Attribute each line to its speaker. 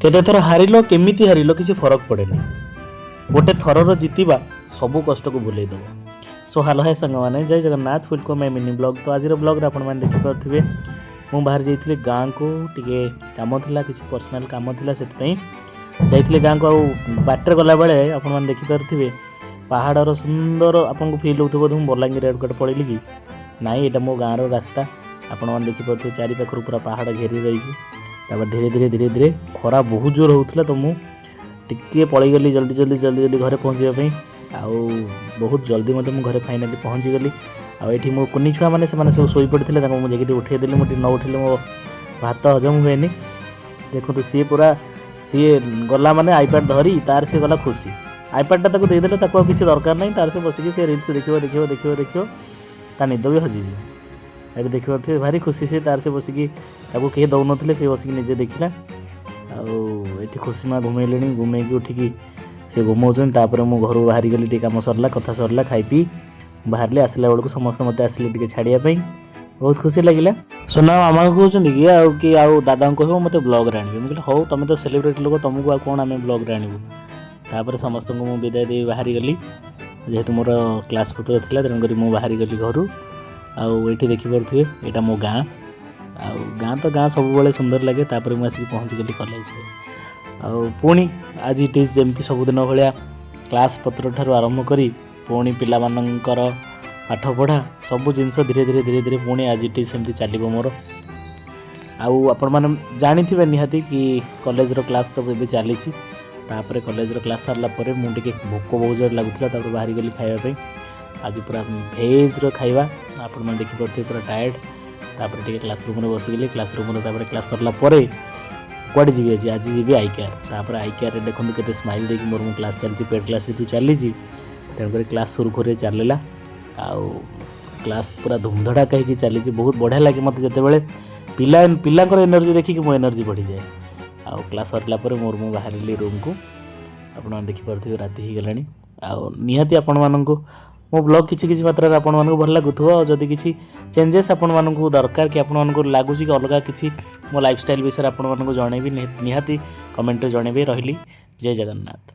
Speaker 1: କେତେ ଥର ହାରିଲ, କେମିତି ହାରିଲ, କିଛି ଫରକ ପଡ଼େନି। ଗୋଟେ ଥରର ଜିତିବା ସବୁ କଷ୍ଟକୁ ଭୁଲେଇ ଦେବ। ସୋ ହାଲୋ, ହାଏ ସାଙ୍ଗମାନେ, ଜୟ Jagannath. Welcome my mini vlog. ତ ଆଜିର ବ୍ଲଗ୍ରେ ଆପଣମାନେ ଦେଖିପାରୁଥିବେ, ମୁଁ ବାହାରି ଯାଇଥିଲି ଗାଁକୁ। ଟିକେ କାମ ଥିଲା, କିଛି ପର୍ସନାଲ୍ କାମ ଥିଲା, ସେଥିପାଇଁ ଯାଇଥିଲି ଗାଁକୁ। ଆଉ ବାଟରେ ଗଲାବେଳେ ଆପଣମାନେ ଦେଖିପାରୁଥିବେ ପାହାଡ଼ର ସୁନ୍ଦର, ଆପଣଙ୍କୁ ଫିଲ୍ ହେଉଥିବ ବୋଧେ ମୁଁ ବଲାଙ୍ଗୀର ଆଡ଼କୁ କୁଆଡ଼େ ପଳେଇଲି କି ନାଇଁ। ଏଇଟା ମୋ ଗାଁର ରାସ୍ତା। ଆପଣମାନେ ଦେଖିପାରୁଥିବେ, ଚାରି ପାଖରୁ ପୁରା ପାହାଡ଼ ଘେରି ରହିଛି। ତାପରେ ଧୀରେ ଧୀରେ ଧୀରେ ଧୀରେ ଖରା ବହୁତ ଜୋର ହେଉଥିଲା, ତ ମୁଁ ଟିକିଏ ପଳେଇଗଲି ଜଲ୍ଦି ଜଲ୍ଦି ଜଲ୍ଦି ଜଲ୍ଦି ଘରେ ପହଞ୍ଚିବା ପାଇଁ। ଆଉ ବହୁତ ଜଲ୍ଦି ମଧ୍ୟ ମୁଁ ଘରେ ଫାଇନାଲି ପହଞ୍ଚିଗଲି। ଆଉ ଏଇଠି ମୋ କୁନି ଛୁଆମାନେ, ସେମାନେ ସବୁ ଶୋଇପଡ଼ିଥିଲେ, ତାଙ୍କୁ ମୁଁ ଯାଇକି ଟିକେ ଉଠେଇଦେଲି। ମୁଁ ଟିକେ ନ ଉଠେଇଲେ ମୋ ଭାତ ହଜମ ହୁଏନି। ଦେଖନ୍ତୁ, ସିଏ ପୁରା ସିଏ ଗଲା ମାନେ ଆଇପ୍ୟାଡ଼୍ ଧରି ତାର ସିଏ ଗଲା ଖୁସି। ଆଇପ୍ୟାଡ଼୍ଟା ତାକୁ ଦେଇଦେଲେ ତାକୁ ଆଉ କିଛି ଦରକାର ନାହିଁ। ତାର ସେ ବସିକି ସେ ରିଲ୍ସ ଦେଖିବ, ଦେଖିବ, ଦେଖିବ, ଦେଖିବ, ତା ନିଦ ବି ହଜିଯିବ। ଏଠି ଦେଖିପାରୁଥିବେ, ଭାରି ଖୁସି ସେ ତାର। ସେ ବସିକି, ତାକୁ କେହି ଦେଉନଥିଲେ, ସେ ବସିକି ନିଜେ ଦେଖିଲା। ଆଉ ଏଠି ଖୁସି ମା ଘୁମେଇଲେଣି। ଘୁମେଇକି ଉଠିକି ସେ ଘୁମଉଛନ୍ତି। ତାପରେ ମୁଁ ଘରୁ ବାହାରିଗଲି। ଟିକେ କାମ ସରିଲା, କଥା ସରିଲା, ଖାଇ ପିଇ ବାହାରିଲି। ଆସିଲା ବେଳକୁ ସମସ୍ତେ ମୋତେ ଆସିଲେ ଟିକେ ଛାଡ଼ିବା ପାଇଁ। ବହୁତ ଖୁସି ଲାଗିଲା। ସୁନା ମାମାଙ୍କୁ କହୁଛନ୍ତି କି ଆଉ କି ଆଉ ଦାଦାଙ୍କୁ କହିବ ମୋତେ ବ୍ଲଗ୍ରେ ଆଣିବେ। ମୁଁ କହିଲି, ହଉ, ତମେ ତ ସେଲିବ୍ରିଟି ଲୋକ, ତମକୁ ଆଉ କ'ଣ ଆମେ ବ୍ଲଗ୍ରେ ଆଣିବୁ? ତାପରେ ସମସ୍ତଙ୍କୁ ମୁଁ ବିଦାୟ ଦେଇ ବାହାରିଗଲି। ଯେହେତୁ ମୋର କ୍ଲାସ୍ ପତ୍ର ଥିଲା, ତେଣୁକରି ମୁଁ ବାହାରିଗଲି ଘରୁ। ଆଉ ଏଇଠି ଦେଖିପାରୁଥିବେ, ଏଇଟା ମୋ ଗାଁ। ଆଉ ଗାଁ ତ ଗାଁ ସବୁବେଳେ ସୁନ୍ଦର ଲାଗେ। ତାପରେ ମୁଁ ଆସିକି ପହଞ୍ଚିଗଲି କଲେଜରେ। ଆଉ ପୁଣି ଆଜି ଇଟ୍ is ଯେମିତି ସବୁଦିନ ଭଳିଆ କ୍ଲାସ୍ ପତ୍ର ଠାରୁ ଆରମ୍ଭ କରି ପୁଣି ପିଲାମାନଙ୍କର ପାଠପଢ଼ା, ସବୁ ଜିନିଷ ଧୀରେ ଧୀରେ ଧୀରେ ଧୀରେ ପୁଣି ଆଜି ଇଟ୍ is ସେମିତି ଚାଲିବ ମୋର। ଆଉ ଆପଣମାନେ ଜାଣିଥିବେ ନିହାତି କି କଲେଜର କ୍ଲାସ୍ ତ ଏବେ ଚାଲିଛି। ତାପରେ କଲେଜର କ୍ଲାସ୍ ସାରିଲା ପରେ ମୁଁ ଟିକେ ଭୋକ ବହୁତ ଜୋର ଲାଗୁଥିଲା, ତାପରେ ବାହାରିଗଲି ଖାଇବା ପାଇଁ। ଆଜି ପୁରା ଭେଜ୍ର ଖାଇବା। ଆପଣମାନେ ଦେଖିପାରୁଥିବେ, ପୁରା ଟାୟାର୍ଡ଼। ତାପରେ ଟିକେ କ୍ଲାସ୍ ରୁମ୍ରେ ବସିଗଲି। କ୍ଲାସ୍ ରୁମ୍ରେ ତାପରେ କ୍ଲାସ୍ ସରିଲା ପରେ କୁଆଡ଼େ ଯିବି ଆଜି? ଆଜି ଯିବି I care. ତାପରେ I କେୟାରରେ ଦେଖନ୍ତୁ କେତେ ସ୍ମାଇଲ୍ ଦେଇକି ମୋର ମୁଁ କ୍ଲାସ୍ ଚାଲିଛି। ପେଡ଼୍ କ୍ଲାସ୍ ଯେହେତୁ ଚାଲିଛି, ତେଣୁକରି କ୍ଲାସ୍ ସୁରୁଖୁରୁରେ ଚାଲିଲା। ଆଉ କ୍ଲାସ୍ ପୁରା ଧୁମଧଡ଼ାକା ହେଇକି ଚାଲିଛି। ବହୁତ ବଢ଼ିଆ ଲାଗେ ମୋତେ ଯେତେବେଳେ ପିଲାଙ୍କର ଏନର୍ଜି ଦେଖିକି ମୋ ଏନର୍ଜି ବଢ଼ିଯାଏ। ଆଉ କ୍ଲାସ୍ ସରିଲା ପରେ ମୋର ମୁଁ ବାହାରିଲି ରୁମ୍କୁ। ଆପଣମାନେ ଦେଖିପାରୁଥିବେ, ରାତି ହେଇଗଲାଣି। ଆଉ ନିହାତି ଆପଣମାନଙ୍କୁ ମୋ ବ୍ଲଗ୍ କିଛି କିଛି ମାତ୍ରାରେ ଆପଣମାନଙ୍କୁ ଭଲ ଲାଗୁଥିବ। ଆଉ ଯଦି କିଛି ଚେଞ୍ଜେସ୍ ଆପଣମାନଙ୍କୁ ଦରକାର କି ଆପଣମାନଙ୍କୁ ଲାଗୁଛି କି ଅଲଗା କିଛି ମୋ ଲାଇଫଷ୍ଟାଇଲ୍ ବିଷୟରେ ଆପଣମାନଙ୍କୁ ଜଣେଇବି, ନିହାତି କମେଣ୍ଟରେ ଜଣେଇବେ। ରହିଲି, ଜୟ ଜଗନ୍ନାଥ।